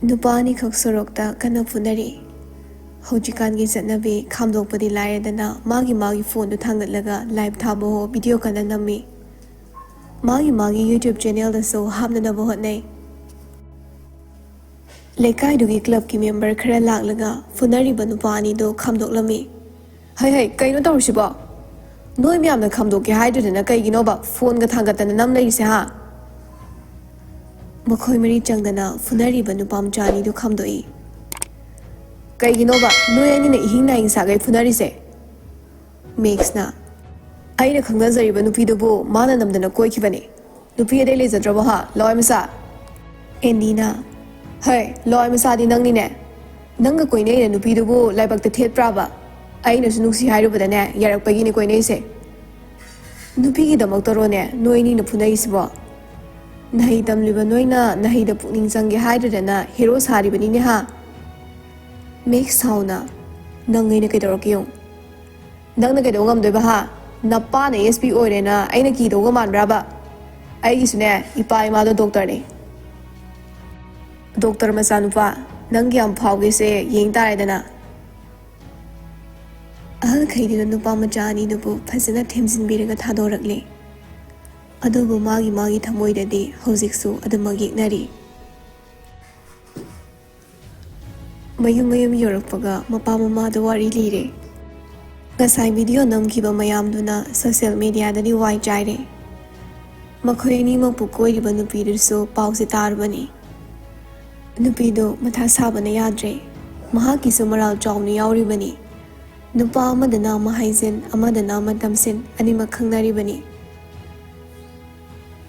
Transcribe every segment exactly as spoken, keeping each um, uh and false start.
ꯅꯨꯄꯥ ꯑꯅꯤꯈꯛ ꯁꯣꯔꯣꯛꯇ ꯀꯟꯅ ꯐꯨꯅꯔꯤ꯫ ꯍꯧꯖꯤꯛꯀꯥꯟꯒꯤ ꯆꯠꯅꯕꯤ ꯈꯥꯝꯗꯣꯛꯄꯗꯤ ꯂꯥꯏꯔꯗꯅ, ꯃꯥꯒꯤ ꯃꯥꯒꯤ ꯐꯣꯟꯗꯨ ꯊꯥꯡꯒꯠꯂꯒ ꯂꯥꯏꯚ ꯊꯥꯕꯍꯣ, ꯚꯤꯗꯤꯑꯣ ꯀꯟꯅ ꯅꯝꯃꯤ꯫ ꯃꯥꯒꯤ ꯃꯥꯒꯤ ꯌꯨꯇ꯭ꯌꯨꯕ ꯆꯦꯅꯦꯜꯗꯁꯨ ꯍꯥꯞꯅꯅꯕ ꯍꯣꯠꯅꯩ꯫ ꯂꯩꯀꯥꯏꯗꯨꯒꯤ ꯀ꯭ꯂꯕꯀꯤ ꯃꯦꯝꯕꯔ ꯈꯔ ꯂꯥꯛꯂꯒ ꯐꯨꯅꯔꯤꯕ ꯅꯨꯄꯥ ꯑꯅꯤꯗꯨ ꯈꯥꯝꯗꯣꯛꯂꯝꯃꯤ꯫ "ꯍꯩ ꯍꯩ, ꯀꯩꯅꯣ ꯇꯧꯔꯤꯁꯤꯕꯣ? ꯅꯣꯏ ꯃꯌꯥꯝꯅ ꯈꯥꯝꯗꯣꯛꯀꯦ ꯍꯥꯏꯗ꯭ꯔꯗꯅ ꯀꯩꯒꯤꯅꯣꯕ ꯐꯣꯟꯒ ꯊꯥꯡꯒꯠꯇꯅ ꯅꯝ ꯂꯩꯔꯤꯁꯦ, ꯍꯥ?" ꯃꯈꯣꯏ ꯃꯔꯤ ꯆꯪꯗꯅ ꯐꯨꯅꯔꯤꯕ ꯅꯨꯄꯥ ꯃꯆꯥ ꯑꯅꯤꯗꯨ ꯈꯥꯝꯗꯣꯛꯏ꯫ "ꯀꯩꯒꯤꯅꯣꯕ ꯅꯣꯏ ꯑꯅꯤꯅ ꯏꯍꯤꯡ ꯅꯥꯍꯤꯡ ꯁꯥꯒꯩ ꯐꯨꯅꯔꯤꯁꯦ?" ꯃꯦꯛꯁꯅ, "ꯑꯩꯅ ꯈꯪꯅꯖꯔꯤꯕ ꯅꯨꯄꯤꯗꯨꯕꯨ ꯃꯥꯅ ꯅꯝꯗꯅ ꯀꯣꯏꯈꯤꯕꯅꯤ꯫ ꯅꯨꯄꯤ ꯑꯇꯩ ꯂꯩꯖꯗ꯭ꯔꯕꯣ, ꯍꯥ, ꯂꯋꯥꯏ ꯃꯆꯥ?" ꯑꯦꯟꯗꯤꯅ, "ꯍꯩ, ꯂꯋꯥꯏ ꯃꯆꯥꯗꯤ ꯅꯪꯅꯤꯅꯦ꯫ ꯅꯪꯒ ꯀꯣꯏꯅꯩꯅ ꯅꯨꯄꯤꯗꯨꯕꯨ ꯂꯥꯏꯕꯛꯇ ꯊꯦꯠꯄ꯭ꯔꯥꯕ? ꯑꯩꯅꯁꯨ ꯅꯨꯡꯁꯤ ꯍꯥꯏꯔꯨꯕꯗꯅꯦ, ꯌꯥꯔꯛꯄꯒꯤꯅꯤ ꯀꯣꯏꯅꯩꯁꯦ꯫ ꯅꯨꯄꯤꯒꯤꯗꯃꯛꯇꯔꯣꯅꯦ ꯅꯣꯏ ꯑꯅꯤꯅ ꯐꯨꯅꯩꯁꯤꯕꯣ? ꯅꯍꯩ ꯇꯝꯂꯤꯕ ꯅꯣꯏꯅ ꯅꯍꯩꯗ ꯄꯨꯛꯅꯤꯡ ꯆꯪꯒꯦ ꯍꯥꯏꯗ꯭ꯔꯗꯅ ꯍꯦꯔꯣ ꯁꯥꯔꯤꯕꯅꯤꯅꯦ, ꯍꯥ?" ꯃꯦꯛꯁ ꯁꯥꯎꯅ, "ꯅꯪ ꯑꯩꯅ ꯀꯩꯗꯧꯔꯛꯀꯦ ꯌꯦꯡꯉꯨ꯫ ꯅꯪꯅ ꯀꯩꯗꯧ ꯉꯝꯗꯣꯏꯕ, ꯍꯥ? ꯅꯄꯥꯅ ꯑꯦꯁ ꯄꯤ ꯑꯣꯏꯔꯦꯅ ꯑꯩꯅ ꯀꯤꯗꯧꯒ ꯃꯥꯟꯕ꯭ꯔꯥꯕ? ꯑꯩꯒꯤꯁꯨꯅꯦ, ꯏꯄꯥ ꯏꯃꯥꯗꯣ ꯗꯣꯛꯇꯔꯅꯦ꯫ ꯗꯣꯛꯇꯔ ꯃꯆꯥꯅꯨꯄꯥ, ꯅꯪ ꯀꯌꯥꯝ ꯐꯥꯎꯒꯦꯁꯦ ꯌꯦꯡ ꯇꯥꯔꯦꯗꯅ꯫" ꯑꯍꯜꯈꯩꯗꯨꯅ ꯅꯨꯄꯥ ꯃꯆꯥ ꯑꯅꯤꯗꯨꯕꯨ ꯐꯖꯅ ꯊꯦꯝꯖꯤꯟꯕꯤꯔꯒ ꯊꯥꯗꯣꯔꯛꯂꯦ꯫ ꯑꯗꯨꯕꯨ ꯃꯥꯒꯤ ꯃꯥꯒꯤ ꯊꯃꯣꯏꯗꯗꯤ ꯍꯧꯖꯤꯛꯁꯨ ꯑꯗꯨꯃꯛ ꯌꯦꯛꯅꯔꯤ꯫ ꯃꯌꯨꯝ ꯃꯌꯨꯝ ꯌꯧꯔꯛꯄꯒ ꯃꯄꯥ ꯃꯃꯥꯗ ꯋꯥꯔꯤ ꯂꯤꯔꯦ꯫ ꯉꯁꯥꯏ ꯚꯤꯗꯤꯑꯣ ꯅꯝꯈꯤꯕ ꯃꯌꯥꯝꯗꯨꯅ ꯁꯣꯁꯤꯌꯦꯜ ꯃꯦꯗꯤꯌꯥꯗꯗꯤ ꯋꯥꯏ ꯆꯥꯏꯔꯦ꯫ ꯃꯈꯣꯏ ꯑꯅꯤꯃꯛꯄꯨ ꯀꯣꯏꯔꯤꯕ ꯅꯨꯄꯤꯗꯨꯁꯨ ꯄꯥꯎꯁꯦ ꯇꯥꯔꯕꯅꯤ꯫ ꯅꯨꯄꯤꯗꯨ ꯃꯊꯥ ꯁꯥꯕꯅ ꯌꯥꯗ꯭ꯔꯦ꯫ ꯃꯍꯥꯛꯀꯤꯁꯨ ꯃꯔꯥꯜ ꯆꯥꯎꯅ ꯌꯥꯎꯔꯤꯕꯅꯤ꯫ ꯅꯨꯄꯥ ꯑꯃꯗꯅ ꯑꯃ ꯍꯥꯏꯖꯤꯟ, ꯑꯃꯗꯅ ꯑꯃ ꯇꯝꯁꯤꯟ, ꯑꯅꯤꯃꯛ ꯈꯪꯅꯔꯤꯕꯅꯤ꯫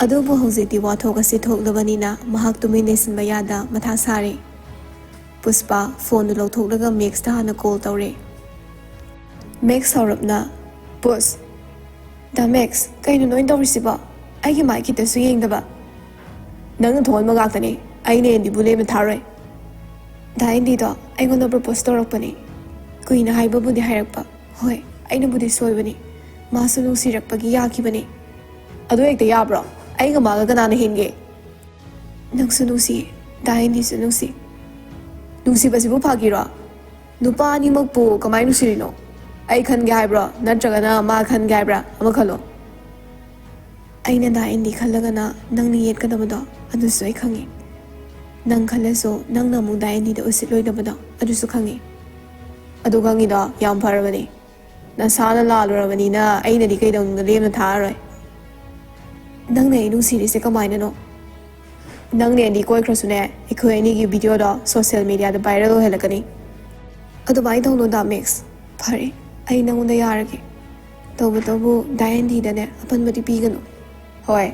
ꯑꯗꯨꯕꯨ ꯍꯧꯖꯤꯛꯇꯤ ꯋꯥꯊꯣꯛ ꯑꯁꯤ ꯊꯣꯛꯂꯕꯅꯤꯅ ꯃꯍꯥꯛ ꯇꯨꯃꯤꯟ ꯂꯩꯁꯤꯟꯕ ꯌꯥꯗ ꯃꯊꯥ ꯁꯥꯔꯦ꯫ ꯄꯨꯁꯄꯥ ꯐꯣꯟꯗꯨ ꯂꯧꯊꯣꯛꯂꯒ ꯃꯦꯛꯁꯇ ꯍꯥꯟꯅ ꯀꯣꯜ ꯇꯧꯔꯦ꯫ ꯃꯦꯛꯁ ꯁꯥꯎꯔꯞꯅ, "ꯄꯨꯁ, ꯗꯥ ꯃꯦꯛꯁ, ꯀꯩꯅꯣ ꯅꯣꯏ ꯇꯧꯔꯤꯁꯤꯕꯣ? ꯑꯩꯒꯤ ꯃꯥꯏ ꯈꯤꯇꯁꯨ ꯌꯦꯡꯗꯕ꯫ ꯅꯪꯅ ꯊꯣꯛꯍꯟꯕ ꯉꯥꯛꯇꯅꯤ꯫ ꯑꯩꯅ ꯑꯦꯟꯗꯤꯕꯨ ꯂꯦꯝꯅ ꯊꯥꯔꯣꯏ꯫ ꯗꯥ ꯑꯦꯟꯗꯤꯗꯣ ꯑꯩꯉꯣꯟꯗ ꯄ꯭ꯔꯄꯣꯁ ꯇꯧꯔꯛꯄꯅꯤ꯫ ꯀꯨꯏꯅ ꯍꯥꯏꯕꯕꯨꯗꯤ ꯍꯥꯏꯔꯛꯄ꯫ ꯍꯣꯏ, ꯑꯩꯅꯕꯨꯗꯤ ꯁꯣꯏꯕꯅꯤ꯫ ꯃꯥꯁꯨ ꯅꯨꯡꯁꯤꯔꯛꯄꯒꯤ ꯌꯥꯈꯤꯕꯅꯤ꯫" "ꯑꯗꯨ ꯍꯦꯛꯇ ꯌꯥꯕ꯭ꯔꯣ? ꯑꯩꯒ ꯃꯥꯒ ꯀꯅꯥꯅ ꯍꯦꯟꯒꯦ?" "ꯅꯪꯁꯨ ꯅꯨꯡꯁꯤ, ꯗꯥ ꯑꯦꯟꯗꯤꯁꯨ ꯅꯨꯡꯁꯤ꯫ ꯅꯨꯡꯁꯤꯕꯁꯤꯕꯨ ꯐꯥꯒꯤꯔꯣ? ꯅꯨꯄꯥ ꯑꯅꯤꯃꯛꯄꯨ ꯀꯃꯥꯏꯅ ꯅꯨꯡꯁꯤꯔꯤꯅꯣ? ꯑꯩ ꯈꯟꯒꯦ ꯍꯥꯏꯕ꯭ꯔꯣ, ꯅꯠꯇ꯭ꯔꯒꯅ ꯃꯥ ꯈꯟꯒꯦ ꯍꯥꯏꯕ꯭ꯔꯥ? ꯑꯃ ꯈꯜꯂꯣ꯫ ꯑꯩꯅ ꯗꯥ ꯑꯦꯟꯗꯤ ꯈꯜꯂꯒꯅ ꯅꯪꯅ ꯌꯦꯠꯀꯗꯕꯗꯣ ꯑꯗꯨꯁꯨ ꯑꯩ ꯈꯪꯉꯤ꯫ ꯅꯪ ꯈꯜꯂꯁꯨ ꯅꯪꯅ ꯑꯃꯨꯛ ꯗꯥ ꯑꯦꯟꯗꯤꯗ ꯎꯁꯤꯠꯂꯣꯏꯗꯕꯗꯣ ꯑꯗꯨꯁꯨ ꯈꯪꯉꯤ꯫ ꯑꯗꯨ ꯈꯪꯉꯤꯗꯣ ꯌꯥꯝ ꯐꯔꯕꯅꯤ꯫ ꯅꯁꯥꯅ ꯂꯥꯜꯂꯨꯔꯕꯅꯤꯅ ꯑꯩꯅꯗꯤ ꯀꯩꯗꯧꯅꯨꯡꯗ ꯂꯦꯝꯅ ꯊꯥꯔꯔꯣꯏ꯫ ꯅꯪꯅ ꯑꯩ ꯅꯨꯡꯁꯤꯔꯤꯁꯦ ꯀꯃꯥꯏꯅꯅꯣ? ꯅꯪꯅꯦ ꯑꯦꯟꯗꯤ ꯀꯣꯏꯈ꯭ꯔꯁꯨꯅꯦ, ꯑꯩꯈꯣꯏ ꯑꯅꯤꯒꯤ ꯚꯤꯗꯤꯑꯣꯗꯣ ꯁꯣꯁꯤꯌꯦꯜ ꯃꯤꯗꯤꯌꯥꯗ ꯚꯥꯏꯔꯦꯜ ꯑꯣꯏꯍꯜꯂꯛꯀꯅꯤ꯫ ꯑꯗꯨꯃꯥꯏꯅ ꯇꯧꯅꯨ ꯗꯥ ꯃꯦꯛꯁ꯫ ꯐꯔꯦ, ꯑꯩ ꯅꯪꯉꯣꯟꯗ ꯌꯥꯔꯒꯦ꯫ ꯇꯧꯕꯇꯕꯨ ꯗꯥ ꯑꯦꯟꯗꯤꯗꯅꯦ ꯑꯄꯟꯕꯗꯤ ꯄꯤꯒꯅꯨ꯫ ꯍꯣꯏ,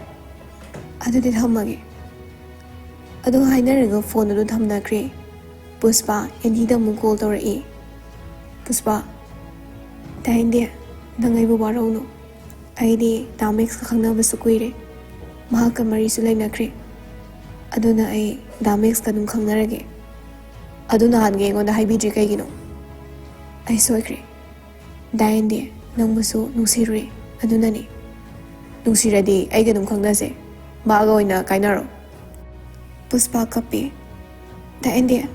ꯑꯗꯨꯗꯤ ꯊꯝꯃꯒꯦ꯫ ꯑꯗꯨ ꯍꯥꯏꯅꯔꯒ ꯐꯣꯟ ꯑꯗꯨ ꯊꯝꯅꯈ꯭ꯔꯦ꯫ ꯄꯨꯁꯄꯥ ꯑꯦꯟꯗꯤꯗ ꯑꯃꯨꯛ ꯀꯣꯜ ꯇꯧꯔꯛꯏ꯫ "ꯄꯨꯁꯄꯥ, ꯗꯥ ꯑꯦꯟꯗꯤ, ꯅꯪ ꯑꯩꯕꯨ ꯋꯥꯔꯧꯅꯨ꯫ ꯑꯩꯗꯤ ꯗꯥ ꯃꯦꯛꯁꯀ ꯈꯪꯅꯕꯁꯨ ꯀꯨꯏꯔꯦ꯫ ꯃꯍꯥꯛꯀ ꯃꯔꯤꯁꯨ ꯂꯩꯅꯈ꯭ꯔꯦ꯫ ꯑꯗꯨꯅ ꯑꯩ ꯗꯥ ꯃꯦꯛꯁꯀ ꯑꯗꯨꯝ ꯈꯪꯅꯔꯒꯦ꯫ ꯑꯗꯨ ꯅꯍꯥꯟꯒꯤ ꯑꯩꯉꯣꯟꯗ ꯍꯥꯏꯕꯤꯗ꯭ꯔꯤ ꯀꯩꯒꯤꯅꯣ? ꯑꯩ ꯁꯣꯏꯈ꯭ꯔꯦ꯫ ꯗꯥ ꯑꯦꯟꯗꯤ, ꯅꯪꯕꯨꯁꯨ ꯅꯨꯡꯁꯤꯔꯨꯔꯦ꯫ ꯑꯗꯨꯅꯅꯤ꯫ ꯅꯨꯡꯁꯤꯔꯗꯤ ꯑꯩꯒ ꯑꯗꯨꯝ ꯈꯪꯅꯁꯦ꯫ ꯃꯥꯒ ꯑꯣꯏꯅ ꯀꯥꯏꯅꯔꯣ꯫" ꯄꯨꯁꯄꯥ ꯀꯞꯄꯤ꯫ "ꯗꯥ ꯑꯦꯟꯗꯤ,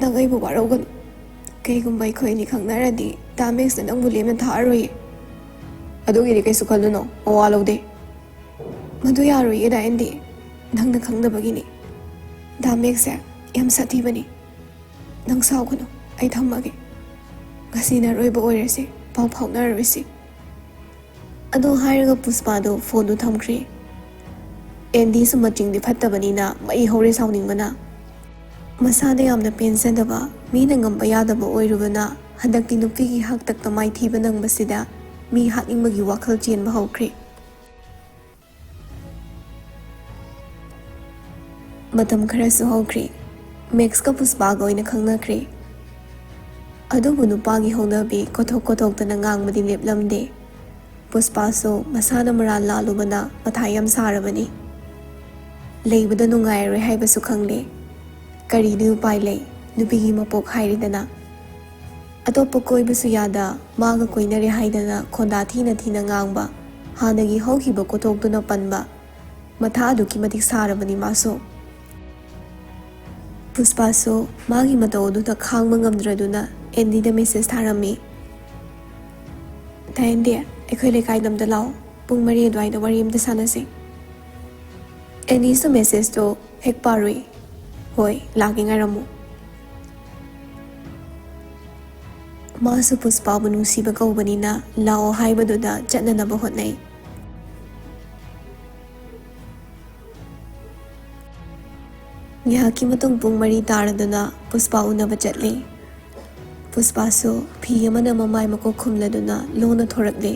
ꯅꯪ ꯑꯩꯕꯨ ꯋꯥꯔꯧꯒꯅꯨ꯫ ꯀꯩꯒꯨꯝꯕ ꯑꯩꯈꯣꯏ ꯑꯅꯤ ꯈꯪꯅꯔꯗꯤ ꯗꯥ ꯃꯦꯛꯁꯅ ꯅꯪꯕꯨ ꯂꯦꯝꯅ ꯊꯥꯔꯔꯣꯏꯌꯦ꯫" "ꯑꯗꯨꯒꯤꯗꯤ ꯀꯩꯁꯨ ꯈꯜꯂꯨꯅꯣ, ꯃꯋꯥ ꯂꯧꯗꯦ꯫" "ꯃꯗꯨ ꯌꯥꯔꯣꯏꯌꯦ ꯗꯥ ꯑꯦꯟꯗꯤ, ꯅꯪꯅ ꯈꯪꯗꯕꯒꯤꯅꯤ꯫ ꯗꯥ ꯃꯦꯛꯁꯁꯦ ꯌꯥꯝ ꯁꯥꯊꯤꯕꯅꯤ꯫ ꯅꯪ ꯁꯥꯎꯒꯅꯨ, ꯑꯩ ꯊꯝꯃꯒꯦ꯫ ꯉꯁꯤꯅ ꯑꯔꯣꯏꯕ ꯑꯣꯏꯔꯁꯤ, ꯄꯥꯎ ꯐꯥꯎꯅꯔꯔꯣꯏꯁꯤ꯫" ꯑꯗꯨ ꯍꯥꯏꯔꯒ ꯄꯨꯁꯄꯥꯗꯣ ꯐꯣꯟꯗꯨ ꯊꯝꯈ꯭ꯔꯦ꯫ ꯑꯦꯟꯗꯤꯁꯨ ꯃꯆꯤꯡꯗꯤ ꯐꯠꯇꯕꯅꯤꯅ ꯃꯩ ꯍꯧꯔꯦ ꯁꯥꯎꯅꯤꯡꯕꯅ꯫ ꯃꯁꯥꯗ ꯌꯥꯝꯅ ꯄꯦꯟꯖꯗꯕ, ꯃꯤꯅ ꯉꯝꯕ ꯌꯥꯗꯕ ꯑꯣꯏꯔꯨꯕꯅ ꯍꯟꯗꯛꯇꯤ ꯅꯨꯄꯤꯒꯤ ꯍꯥꯛꯇꯛꯇ ꯃꯥꯏꯊꯤꯕ ꯅꯪꯕꯁꯤꯗ ꯃꯤ ꯍꯥꯠꯅꯤꯡꯕꯒꯤ ꯋꯥꯈꯜ ꯆꯦꯟꯕ ꯍꯧꯈ꯭ꯔꯦ꯫ ꯃꯇꯝ ꯈꯔꯁꯨ ꯍꯧꯈ꯭ꯔꯦ꯫ ꯃꯦꯛꯁꯀ ꯄꯨꯁꯄꯥꯒ ꯑꯣꯏꯅ ꯈꯪꯅꯈ꯭ꯔꯦ꯫ ꯑꯗꯨꯕꯨ ꯅꯨꯄꯥꯒꯤ ꯍꯧꯅꯕꯤ ꯀꯣꯊꯣꯛ ꯀꯣꯊꯣꯛꯇꯅ ꯉꯥꯡꯕꯗꯤ ꯂꯦꯞꯂꯝꯗꯦ꯫ ꯄꯨꯁꯄꯥꯁꯨ ꯃꯁꯥꯅ ꯃꯔꯥꯜ ꯂꯥꯜꯂꯨꯕꯅ ꯃꯊꯥ ꯌꯥꯝ ꯁꯥꯔꯕꯅꯤ꯫ ꯂꯩꯕꯗ ꯅꯨꯡꯉꯥꯏꯔꯣꯏ ꯍꯥꯏꯕꯁꯨ ꯈꯪꯂꯦ꯫ ꯀꯔꯤꯗꯤ ꯎꯄꯥꯏ ꯂꯩ, ꯅꯨꯄꯤꯒꯤ ꯃꯄꯣꯛ ꯍꯥꯏꯔꯤꯗꯅ꯫ ꯑꯇꯣꯞꯄ ꯀꯣꯏꯕꯁꯨ ꯌꯥꯗ, ꯃꯥꯒ ꯀꯣꯏꯅꯔꯦ ꯍꯥꯏꯗꯅ ꯈꯣꯟꯗꯥ ꯊꯤꯅ ꯊꯤꯅ ꯉꯥꯡꯕ, ꯍꯥꯟꯅꯒꯤ ꯍꯧꯈꯤꯕ ꯀꯣꯊꯣꯛꯇꯨꯅ ꯄꯟꯕ, ꯃꯊꯥ ꯑꯗꯨꯛꯀꯤ ꯃꯇꯤꯛ ꯁꯥꯔꯕꯅꯤ ꯃꯥꯁꯨ꯫ ꯄꯨꯁꯄꯥꯁꯨ ꯃꯥꯒꯤ ꯃꯇꯧ ꯑꯗꯨꯗ ꯈꯥꯡꯕ ꯉꯝꯗ꯭ꯔꯗꯨꯅ ꯑꯦꯟꯗꯤꯗ ꯃꯦꯁꯦꯖ ꯊꯥꯔꯝꯃꯤ꯫ "ꯗꯥ ꯑꯦꯟꯗꯤ, ꯑꯩꯈꯣꯏ ꯂꯩꯀꯥꯏꯗ ꯑꯝꯇ ꯂꯥꯛꯑꯣ, ꯄꯨꯡ ꯃꯔꯤ ꯑꯗꯨꯋꯥꯏꯗ ꯋꯥꯔꯤ ꯑꯝꯇ ꯁꯥꯟꯅꯁꯤ"꯫ ꯑꯦꯟꯗꯤꯁꯨ ꯃꯦꯁꯦꯖꯇꯣ ꯍꯦꯛ ꯄꯥꯔꯨꯏ꯫ "ꯍꯣꯏ, ꯂꯥꯛꯀꯦ, ꯉꯥꯏꯔꯝꯃꯨ"꯫ ꯃꯥꯁꯨ ꯄꯨꯁꯄꯥꯕꯨ ꯅꯨꯡꯁꯤꯕ ꯀꯧꯕꯅꯤꯅ ꯂꯥꯛꯑꯣ ꯍꯥꯏꯕꯗꯨꯗ ꯆꯠꯅꯅꯕ ꯍꯣꯠꯅꯩ꯫ ꯉꯥꯏꯍꯥꯛꯀꯤ ꯃꯇꯨꯡ ꯄꯨꯡ ꯃꯔꯤ ꯇꯥꯔꯗꯨꯅ ꯄꯨꯁꯄꯥ ꯎꯅꯕ ꯆꯠꯂꯤ꯫ ꯄꯨꯁꯄꯥꯁꯨ ꯐꯤ ꯑꯃꯅ ꯃꯃꯥꯏ ꯃꯀꯣꯛ ꯈꯨꯝꯂꯗꯨꯅ ꯂꯣꯟꯅ ꯊꯣꯔꯛꯂꯦ꯫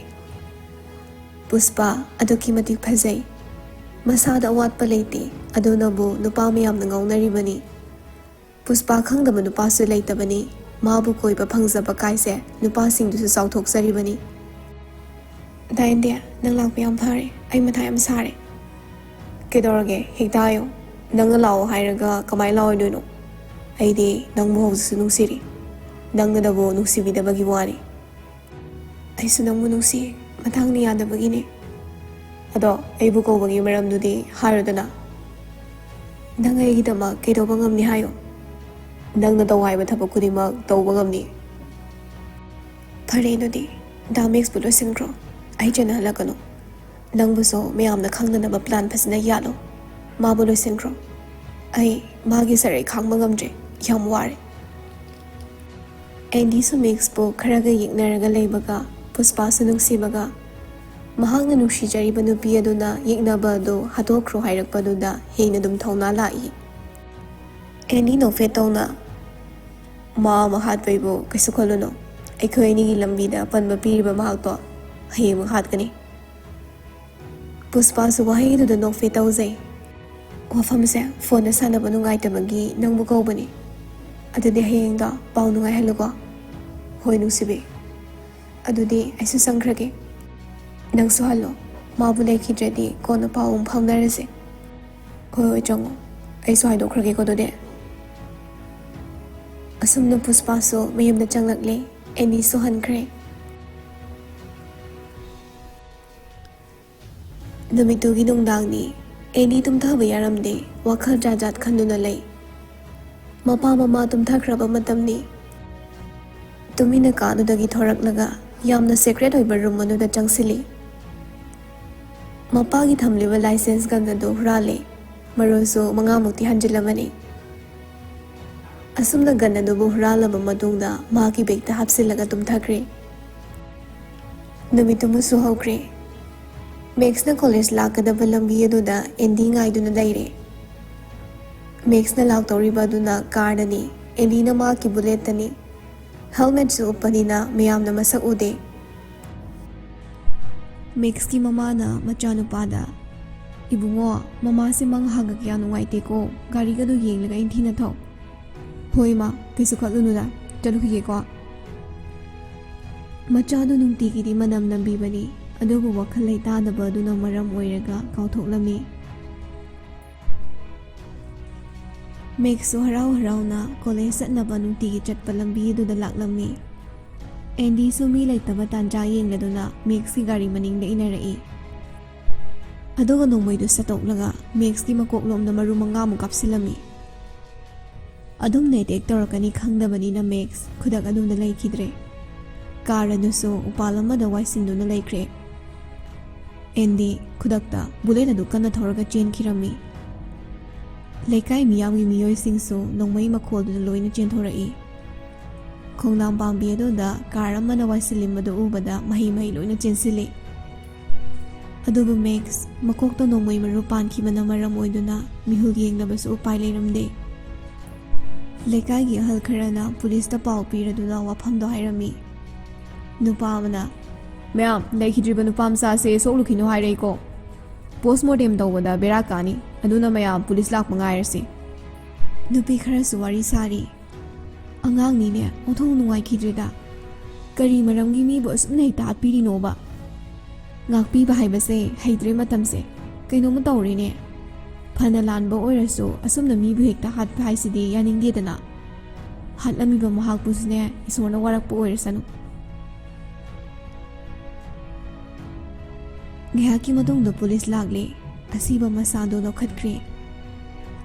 ꯄꯨꯁꯄꯥ ꯑꯗꯨꯛꯀꯤ ꯃꯇꯤꯛ ꯐꯖꯩ꯫ ꯃꯁꯥꯗ ꯑꯋꯥꯠꯄ ꯂꯩꯇꯦ, ꯑꯗꯨꯅꯕꯨ ꯅꯨꯄꯥ ꯃꯌꯥꯝꯅ ꯉꯥꯎꯅꯔꯤꯕꯅꯤ꯫ ꯄꯨꯁꯄꯥ ꯈꯪꯗꯕ ꯅꯨꯄꯥꯁꯨ ꯂꯩꯇꯕꯅꯤ꯫ ꯃꯥꯕꯨ ꯀꯣꯏꯕ ꯐꯪꯖꯕ ꯀꯥꯏꯁꯦ ꯅꯨꯄꯥꯁꯤꯡꯗꯨꯁꯨ ꯆꯥꯎꯊꯣꯛꯆꯔꯤꯕꯅꯤ꯫ "ꯗꯥ ꯑꯦꯟꯗꯤ, ꯅꯪ ꯂꯥꯛꯄ ꯌꯥꯝ ꯐꯔꯦ꯫ ꯑꯩ ꯃꯊꯥ ꯌꯥꯝ ꯁꯥꯔꯦ"꯫ "ꯀꯩꯗꯧꯔꯒꯦ? ꯍꯦꯛꯇ ꯍꯥꯏꯌꯣ꯫ ꯅꯪꯅ ꯂꯥꯛꯑꯣ ꯍꯥꯏꯔꯒ ꯀꯃꯥꯏꯅ ꯂꯥꯛꯑꯣꯏꯗꯣꯏꯅꯣ? ꯑꯩꯗꯤ ꯅꯪꯕꯨ ꯍꯧꯖꯤꯛꯁꯨ ꯅꯨꯡꯁꯤꯔꯤ꯫ ꯅꯪꯅꯗꯕꯨ ꯅꯨꯡꯁꯤꯕꯤꯗꯕꯒꯤ ꯋꯥꯅꯤ"꯫ "ꯑꯩꯁꯨ ꯅꯪꯕꯨ ꯅꯨꯡꯁꯤ꯫ ꯃꯇꯥꯡꯅ ꯌꯥꯗꯕꯒꯤꯅꯦ꯫ ꯑꯗꯣ ꯑꯩꯕꯨ ꯀꯧꯕꯒꯤ ꯃꯔꯝꯗꯨꯗꯤ ꯍꯥꯏꯔꯣꯗꯅ꯫ ꯅꯪ ꯑꯩꯒꯤꯗꯃꯛ ꯀꯩꯗꯧꯕ ꯉꯝꯅꯤ ꯍꯥꯏꯌꯣ꯫ ꯅꯪꯅ ꯇꯧ ꯍꯥꯏꯕ ꯊꯕꯛ ꯈꯨꯗꯤꯡꯃꯛ ꯇꯧꯕ ꯉꯝꯅꯤ"꯫ "ꯐꯔꯦ, ꯑꯗꯨꯗꯤ ꯗꯥ ꯃꯦꯛꯁꯄꯨ ꯂꯣꯏꯁꯤꯟꯈ꯭ꯔꯣ꯫ ꯑꯩ ꯆꯦꯟꯅꯍꯜꯂꯛꯀꯅꯨ꯫ ꯅꯪꯕꯨꯁꯨ ꯃꯌꯥꯝꯅ ꯈꯪꯅꯅꯕ ꯄ꯭ꯂꯥꯟ ꯐꯖꯅ ꯌꯥꯠꯂꯣ꯫ ꯃꯥꯕꯨ ꯂꯣꯏꯁꯤꯟꯈ꯭ꯔꯣ꯫ ꯑꯩ ꯃꯥꯒꯤ ꯆꯔꯩ ꯈꯥꯡꯕ ꯉꯝꯗ꯭ꯔꯦ꯫ ꯌꯥꯝ ꯋꯥꯔꯦ"꯫ ꯑꯦꯟꯗꯤꯁꯨ ꯃꯦꯛꯁꯄꯨ ꯈꯔꯒ ꯌꯦꯛꯅꯔꯒ ꯂꯩꯕꯒ, ꯄꯨꯁꯄꯥꯁꯨ ꯅꯨꯡꯁꯤꯕꯒ, ꯃꯍꯥꯛꯅ ꯅꯨꯡꯁꯤꯖꯔꯤꯕ ꯅꯨꯄꯤ ꯑꯗꯨꯅ ꯌꯦꯛꯅꯕ ꯑꯗꯨ ꯍꯥꯠꯇꯣꯛꯈ꯭ꯔꯣ ꯍꯥꯏꯔꯛꯄꯗꯨꯗ ꯍꯦꯟꯅ ꯑꯗꯨꯝ ꯊꯧꯅꯥ ꯂꯥꯛꯏ꯫ ꯑꯦꯟꯗꯤ ꯅꯣꯛꯐꯦꯠ ꯇꯧꯅ, "ꯃꯥ ꯑꯃ ꯍꯥꯠꯄꯩꯕꯨ ꯀꯩꯁꯨ ꯈꯜꯂꯨꯅꯨ꯫ ꯑꯩꯈꯣꯏ ꯑꯅꯤꯒꯤ ꯂꯝꯕꯤꯗ ꯑꯄꯟꯕ ꯄꯤꯔꯤꯕ ꯃꯍꯥꯛꯇꯣ ꯍꯌꯦꯡꯃꯛ ꯍꯥꯠꯀꯅꯤ"꯫ ꯄꯨꯁꯄꯥꯁꯨ ꯋꯥꯍꯩꯗꯨꯗ ꯅꯣꯛꯐꯦꯠ ꯇꯧꯖꯩ꯫ "ꯋꯥꯐꯝꯁꯦ ꯐꯣꯟꯗ ꯁꯥꯟꯅꯕ ꯅꯨꯡꯉꯥꯏꯇꯕꯒꯤ ꯅꯪꯕꯨ ꯀꯧꯕꯅꯤ꯫ ꯑꯗꯨꯗꯤ ꯍꯌꯦꯡꯗꯣ ꯄꯥꯎ ꯅꯨꯡꯉꯥꯏꯍꯜꯂꯨꯀꯣ"꯫ "ꯍꯣꯏ ꯅꯨꯡꯁꯤꯕꯤ꯫ ꯑꯗꯨꯗꯤ ꯑꯩꯁꯨ ꯆꯪꯈ꯭ꯔꯒꯦ꯫ ꯅꯪꯁꯨ ꯍꯜꯂꯣ꯫ ꯃꯥꯕꯨ ꯂꯩꯈꯤꯗ꯭ꯔꯗꯤ ꯀꯣꯟꯅ ꯄꯥꯎ ꯑꯃꯨꯛ ꯐꯥꯎꯅꯔꯁꯦ"꯫ "ꯍꯣꯏ, ꯍꯣꯏ, ꯆꯪꯉꯣ꯫ ꯑꯩꯁꯨ ꯍꯥꯏꯗꯣꯛꯈ꯭ꯔꯒꯦꯀꯣ ꯑꯗꯨꯗꯤ"꯫ ꯑꯁꯨꯝꯅ ꯄꯨꯁꯄꯥꯁꯨ ꯃꯌꯨꯝꯗ ꯆꯪꯂꯛꯂꯦ꯫ ꯑꯦꯟꯗꯤꯁꯨ ꯍꯟꯈ꯭ꯔꯦ꯫ ꯅꯨꯃꯤꯠꯇꯨꯒꯤ ꯅꯨꯡꯗꯥꯡꯅꯤ꯫ ꯑꯦꯟꯗꯤ ꯇꯨꯝꯊꯕ ꯌꯥꯔꯝꯗꯦ꯫ ꯋꯥꯈꯜ ꯖꯥꯠ ꯖꯥꯠ ꯈꯟꯗꯨꯅ ꯂꯩ꯫ ꯃꯄꯥ ꯃꯃꯥ ꯇꯨꯝꯊꯈ꯭ꯔꯕ ꯃꯇꯝꯅꯤ꯫ ꯇꯨꯃꯤꯟꯅ ꯀꯥꯗꯨꯗꯒꯤ ꯊꯣꯔꯛꯂꯒ ꯌꯥꯝꯅ ꯁꯦꯀ꯭ꯔꯦꯠ ꯑꯣꯏꯕ ꯔꯨꯝ ꯑꯗꯨꯗ ꯆꯪꯁꯤꯜꯂꯤ꯫ ꯃꯄꯥꯒꯤ ꯊꯝꯂꯤꯕ ꯂꯥꯏꯁꯦꯟꯁ ꯒꯟ ꯑꯗꯨ ꯍꯨꯔꯥꯜꯂꯦ꯫ ꯃꯔꯨꯁꯨ ꯃꯉꯥꯃꯨꯛꯇꯤ ꯍꯟꯖꯤꯜꯂꯝꯃꯅꯤ꯫ ꯑꯁꯨꯝꯅ ꯒꯟ ꯑꯗꯨꯕꯨ ꯍꯨꯔꯥꯜꯂꯕ ꯃꯇꯨꯡꯗ ꯃꯍꯥꯛꯀꯤ ꯕꯦꯒꯇ ꯍꯥꯞꯆꯤꯜꯂꯒ ꯇꯨꯝꯊꯈ꯭ꯔꯦ꯫ ꯅꯨꯃꯤꯠꯇꯨꯃꯁꯨ ꯍꯧꯈ꯭ꯔꯦ꯫ ꯃꯦꯛꯁꯅ ꯀꯣꯂꯦꯖ ꯂꯥꯛꯀꯗꯕ ꯂꯝꯕꯤ ꯑꯗꯨꯗ ꯑꯦꯟꯗꯤ ꯉꯥꯏꯗꯨꯅ ꯂꯩꯔꯦ꯫ ꯃꯦꯛꯁꯅ ꯂꯥꯛꯇꯧꯔꯤꯕ ꯑꯗꯨꯅ ꯀꯥꯔꯗꯅꯤ, ꯑꯦꯟꯗꯤꯅ ꯃꯍꯥꯛꯀꯤ ꯕꯨꯂꯦꯠꯇꯅꯤ꯫ ꯍꯦꯜꯃꯦꯠꯁꯨ ꯎꯞꯄꯅꯤꯅ ꯃꯌꯥꯝꯅ ꯃꯁꯛ ꯎꯗꯦ꯫ ꯃꯦꯛꯁꯀꯤ ꯃꯃꯥꯅ ꯃꯆꯥꯅꯨꯄꯥꯗ, "ꯏꯕꯨꯡꯉꯣ, ꯃꯃꯥꯁꯦ ꯃꯪ ꯍꯥꯡꯉ ꯀꯌꯥ ꯅꯨꯡꯉꯥꯏꯇꯦꯀꯣ, ꯒꯥꯔꯤꯒꯗꯣ ꯌꯦꯡꯂꯒ ꯏꯟꯊꯤꯅ ꯊꯧ꯫" "ꯍꯣꯏ ꯏꯃꯥ, ꯀꯩꯁꯨ ꯈꯜꯂꯨꯅꯨꯗ, ꯆꯠꯂꯨꯈꯤꯒꯦꯀꯣ꯫" ꯃꯆꯥꯗꯨ ꯅꯨꯡꯇꯤꯒꯤꯗꯤ ꯃꯅꯝ ꯅꯝꯕꯤꯕꯅꯤ, ꯑꯗꯨꯕꯨ ꯋꯥꯈꯜ ꯂꯩꯇꯥꯗꯕ ꯑꯗꯨꯅ ꯃꯔꯝ ꯑꯣꯏꯔꯒ ꯀꯥꯎꯊꯣꯛꯂꯝꯃꯤ꯫ ꯃꯦꯛꯁꯁꯨ ꯍꯔꯥꯎ ꯍꯔꯥꯎꯅ ꯀꯣꯂꯦꯖ ꯆꯠꯅꯕ ꯅꯨꯡꯇꯤꯒꯤ ꯆꯠꯄ ꯂꯝꯕꯤ ꯑꯗꯨꯗ ꯂꯥꯛꯂꯝꯃꯤ꯫ ꯑꯦꯟꯗꯤꯁꯨ ꯃꯤ ꯂꯩꯇꯕ ꯇꯥꯟꯖꯥ ꯌꯦꯡꯂꯗꯨꯅ ꯃꯦꯛꯁꯀꯤ ꯒꯥꯔꯤ ꯃꯅꯤꯡꯗ ꯏꯟꯅꯔꯛꯏ꯫ ꯑꯗꯨꯒ ꯅꯣꯡꯃꯩꯗꯨ ꯁꯠꯇꯣꯛꯂꯒ ꯃꯦꯛꯁꯀꯤ ꯃꯀꯣꯛꯂꯣꯝꯗ ꯃꯔꯨ ꯃꯉꯥꯃꯨꯛ ꯀꯥꯞꯁꯤꯜꯂꯝꯃꯤ꯫ ꯑꯗꯨꯝꯅ ꯑꯦꯇꯦꯛ ꯇꯧꯔꯛꯀꯅꯤ ꯈꯪꯗꯕꯅꯤꯅ ꯃꯦꯛꯁ ꯈꯨꯗꯛ ꯑꯗꯨꯝꯗ ꯂꯩꯈꯤꯗ꯭ꯔꯦ꯫ ꯀꯥꯔ ꯑꯗꯨꯁꯨ ꯎꯄꯥꯜ ꯑꯃꯗ ꯋꯥꯏꯁꯤꯟꯗꯨꯅ ꯂꯩꯈ꯭ꯔꯦ꯫ ꯑꯦꯟꯗꯤ ꯈꯨꯗꯛꯇ ꯕꯨꯂꯦꯠ ꯑꯗꯨ ꯀꯟꯅ ꯊꯧꯔꯒ ꯆꯦꯟꯈꯤꯔꯝꯃꯤ꯫ ꯂꯩꯀꯥꯏ ꯃꯤꯌꯥꯝꯒꯤ ꯃꯤꯑꯣꯏꯁꯤꯡꯁꯨ ꯅꯣꯡꯃꯩ ꯃꯈꯣꯜꯗꯨꯗ ꯂꯣꯏꯅ ꯆꯦꯟꯊꯣꯔꯛꯏ꯫ ꯈꯣꯡꯅꯥꯡ ꯄꯥꯝꯕꯤ ꯑꯗꯨꯗ ꯀꯥꯔ ꯑꯃꯅ ꯋꯥꯏꯁꯤꯜꯂꯤꯝꯕꯗꯨ ꯎꯕꯗ ꯃꯍꯩ ꯃꯍꯩ ꯂꯣꯏꯅ ꯆꯦꯟꯁꯤꯜꯂꯤ꯫ ꯑꯗꯨꯕꯨ ꯃꯦꯛꯁ ꯃꯀꯣꯛꯇ ꯅꯣꯡꯃꯩ ꯃꯔꯨ ꯄꯥꯟꯈꯤꯕꯅ ꯃꯔꯝ ꯑꯣꯏꯗꯨꯅ ꯃꯤꯍꯨꯜ ꯌꯦꯡꯗꯕꯁꯨ ꯎꯄꯥꯏ ꯂꯩꯔꯝꯗꯦ꯫ ꯂꯩꯀꯥꯏꯒꯤ ꯑꯍꯜ ꯈꯔꯅ ꯄꯨꯂꯤꯁꯇ ꯄꯥꯎ ꯄꯤꯔꯗꯨꯅ ꯋꯥꯐꯝꯗꯣ ꯍꯥꯏꯔꯝꯃꯤ꯫ ꯅꯨꯄꯥ ꯑꯃꯅ, "ꯃꯌꯥꯝ, ꯂꯩꯈꯤꯗ꯭ꯔꯤꯕ ꯅꯨꯄꯥ ꯃꯆꯥꯁꯦ ꯁꯣꯛꯂꯨꯈꯤꯅꯨ ꯍꯥꯏꯔꯛꯏꯀꯣ꯫ ꯄꯣꯁꯃꯣꯔꯇꯦꯝ ꯇꯧꯕꯗ ꯕꯦꯔꯥ ꯀꯥꯅꯤ, ꯑꯗꯨꯅ ꯃꯌꯥꯝ ꯄꯨꯂꯤꯁ ꯂꯥꯛꯄ ꯉꯥꯏꯔꯁꯤ꯫" ꯅꯨꯄꯤ ꯈꯔꯁꯨ ꯋꯥꯔꯤ ꯁꯥꯔꯤ꯫ "ꯑꯉꯥꯡꯅꯤꯅꯦ, ꯑꯣꯟꯊꯣꯛ ꯅꯨꯡꯉꯥꯏꯈꯤꯗ꯭ꯔꯦꯗ꯫ ꯀꯔꯤ ꯃꯔꯝꯒꯤ ꯃꯤꯕꯨ ꯑꯁꯨꯛ ꯅꯩꯇꯥꯠꯄꯤꯔꯤꯅꯣꯕ? ꯉꯥꯛꯄꯤꯕ ꯍꯥꯏꯕꯁꯦ ꯍꯩꯇ꯭ꯔꯦ ꯃꯇꯝꯁꯦ꯫ ꯀꯩꯅꯣꯝꯃ ꯇꯧꯔꯦꯅꯦ꯫ ꯐꯅ ꯂꯥꯟꯕ ꯑꯣꯏꯔꯁꯨ ꯑꯁꯨꯝꯅ ꯃꯤꯕꯨ ꯍꯦꯛꯇ ꯍꯥꯠꯄ ꯍꯥꯏꯁꯤꯗꯤ ꯌꯥꯅꯤꯡꯗꯦꯗꯅ꯫ ꯍꯥꯠꯂꯝꯃꯤꯕ ꯃꯍꯥꯛꯄꯨꯁꯨꯅꯦ, ꯏꯁꯣꯔꯅ ꯋꯥꯔꯛꯄ ꯑꯣꯏꯔꯁꯅꯨ꯫" ꯉꯥꯏꯍꯥꯛꯀꯤ ꯃꯇꯨꯡꯗ ꯄꯨꯂꯤꯁ ꯂꯥꯛꯂꯦ꯫ ꯑꯁꯤꯕ ꯃꯁꯥꯗꯨ ꯂꯧꯈꯠꯈ꯭ꯔꯦ꯫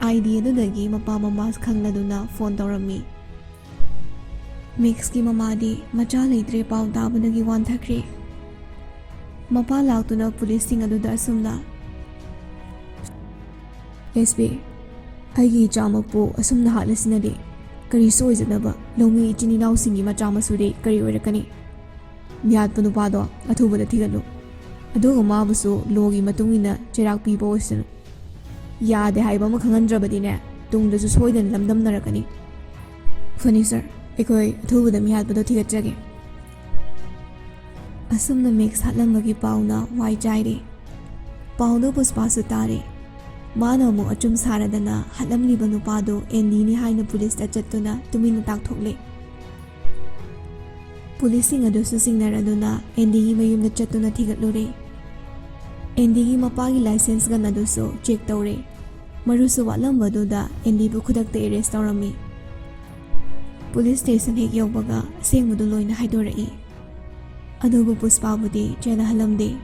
ꯑꯥꯏ ꯗꯤ ꯑꯗꯨꯗꯒꯤ ꯃꯄꯥ ꯃꯃꯥ ꯈꯪꯂꯗꯨꯅ ꯐꯣꯟ ꯇꯧꯔꯝꯃꯤ꯫ ꯃꯦꯛꯁꯀꯤ ꯃꯃꯥꯗꯤ ꯃꯆꯥ ꯂꯩꯇ꯭ꯔꯦ ꯄꯥꯎ ꯇꯥꯕꯗꯒꯤ ꯋꯥꯟꯊꯈ꯭ꯔꯦ꯫ ꯃꯄꯥ ꯂꯥꯛꯇꯨꯅ ꯄꯨꯂꯤꯁꯁꯤꯡ ꯑꯗꯨꯗ ꯑꯁꯨꯝꯅ, "ꯑꯦꯁ ꯄꯤ, ꯑꯩꯒꯤ ꯏꯆꯥꯃꯛꯄꯨ ꯑꯁꯨꯝꯅ ꯍꯥꯠꯂꯁꯤꯅꯗꯤ ꯀꯔꯤꯁꯨ ꯑꯣꯏꯖꯗꯕ ꯂꯧꯃꯤ ꯏꯆꯤꯟ ꯏꯅꯥꯎꯁꯤꯡꯒꯤ ꯃꯆꯥ ꯃꯁꯨꯗꯤ ꯀꯔꯤ ꯑꯣꯏꯔꯛꯀꯅꯤ? ꯃꯤꯍꯥꯠꯄ ꯅꯨꯄꯥꯗꯣ ꯑꯊꯨꯕꯗ ꯊꯤꯒꯠꯂꯨ, ꯑꯗꯨꯒ ꯃꯥꯕꯨꯁꯨ ꯂꯣꯒꯤ ꯃꯇꯨꯡ ꯏꯟꯅ ꯆꯩꯔꯥꯛ ꯄꯤꯕ ꯑꯣꯏꯁꯅꯨ꯫ ꯌꯥꯗꯦ ꯍꯥꯏꯕ ꯑꯃ ꯈꯪꯍꯟꯗ꯭ꯔꯕꯗꯤꯅꯦ, ꯇꯨꯡꯗꯁꯨ ꯁꯣꯏꯗꯅ ꯂꯝꯗꯝꯅꯔꯛꯀꯅꯤ꯫ ꯐꯅꯤ ꯁꯔ, ꯑꯩꯈꯣꯏ ꯑꯊꯨꯕꯗ ꯃꯤꯍꯥꯠꯄꯗꯣ ꯊꯤꯒꯠꯆꯒꯦ꯫" ꯑꯁꯨꯝꯅ ꯃꯦꯛꯁ ꯍꯥꯠꯂꯝꯕꯒꯤ ꯄꯥꯎꯅ ꯋꯥꯏ ꯆꯥꯏꯔꯦ꯫ ꯄꯥꯎꯗꯨ ꯄꯨꯁꯄꯥꯁꯨ ꯇꯥꯔꯦ꯫ ꯃꯥꯅ ꯑꯃꯨꯛ ꯑꯆꯨꯝ ꯁꯥꯔꯗꯅ ꯍꯥꯠꯂꯝꯂꯤꯕ ꯅꯨꯄꯥꯗꯨ ꯑꯦꯟꯗꯤꯅꯤ ꯍꯥꯏꯅ ꯄꯨꯂꯤꯁꯇ ꯆꯠꯇꯨꯅ ꯇꯨꯃꯤꯟꯅ ꯇꯥꯛꯊꯣꯛꯂꯦ꯫ ꯄꯨꯂꯤꯁꯁꯤꯡ ꯑꯗꯨꯁꯨ ꯆꯤꯡꯅꯔꯗꯨꯅ ꯑꯦꯟꯗꯤꯒꯤ ꯃꯌꯨꯝꯗ ꯆꯠꯇꯨꯅ ꯊꯤꯒꯠꯂꯨꯔꯦ꯫ ꯑꯦꯟꯗꯤꯒꯤ ꯃꯄꯥꯒꯤ ꯂꯥꯏꯁꯦꯟꯁ ꯒꯟ ꯑꯗꯨꯁꯨ ꯆꯦꯛ ꯇꯧꯔꯦ꯫ ꯃꯔꯨꯁꯨ ꯋꯥꯠꯂꯝꯕꯗꯨꯗ ꯑꯦꯟꯗꯤꯕꯨ ꯈꯨꯗꯛꯇ ꯑꯦꯔꯦꯁ ꯇꯧꯔꯝꯃꯤ꯫ ꯄꯨꯂꯤꯁ ꯁ꯭ꯇꯦꯁꯟ ꯍꯦꯛ ꯌꯧꯕꯒ ꯑꯁꯦꯡꯕꯗꯨ ꯂꯣꯏꯅ ꯍꯥꯏꯗꯣꯔꯛꯏ꯫ ꯑꯗꯨꯕꯨ ꯄꯨꯁꯄꯥꯕꯨꯗꯤ ꯆꯦꯟꯅꯍꯜꯂꯝꯗꯦ꯫